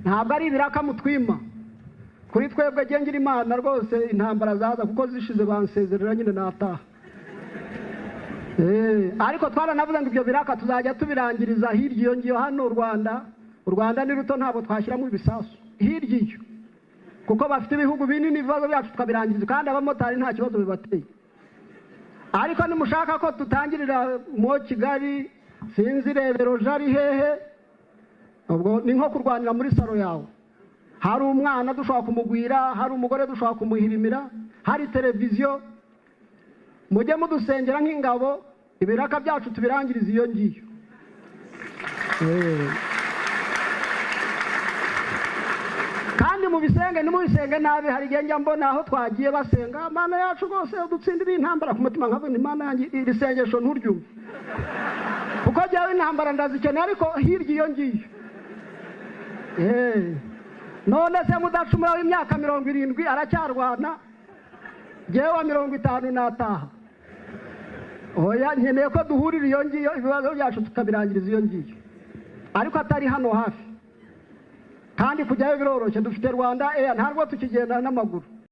Ntabwo ari ibiraka mutwima. Kuri twebwe ngira Imana rwose intambara zaza kuko zishize bansezerera nyine nataha. Ariko twaranavuze ngo ibyo biraka tuzajya tubirangiriza hirya iyo ngiyo. Hano u Rwanda ni ruto, ntabwo twashyiramo ibisasu hirya iyo, kuko bafite ibihugu binini, ibibazo byacu tukabirangiriza, kandi abamotari nta kibazo bibateye. Ariko nimushaka ko dutangirira mu Kigali, sinzi Rebero jari hehe, ubwo ni nko kurwanira muri salo yawe. Hari umwana dushobora kumugwira, hari umugore dushobora kumuhirimira, hari televiziyo. Mujye mudusengera nk'ingabo, ibiraka byacu tubirangiriza iyo ngiyo. Kandi mubisenge, ntimubisenge nabi. Hari igihe njya mbona aho twagiye basenga Mana yacu rwose udutsindire intambara, ku mutima nkavuga Imana yanjye iri sengesho nturyumve, kuko jyewe intambara ndazikeneye, ariko hirya iyo ngiyo. None se Mudacumura w'imyaka 70 aracyarwana, jyewe 50 nataha? Oya, nkeneye ko duhurira iyo ngiyo, ibibazo byacu tukabirangiriza iyo ngiyo, ariko atari hano hafi. Kandi kujyayo biroroshye, dufite Rwanda Air, ntabwo tukigenda n'amaguru.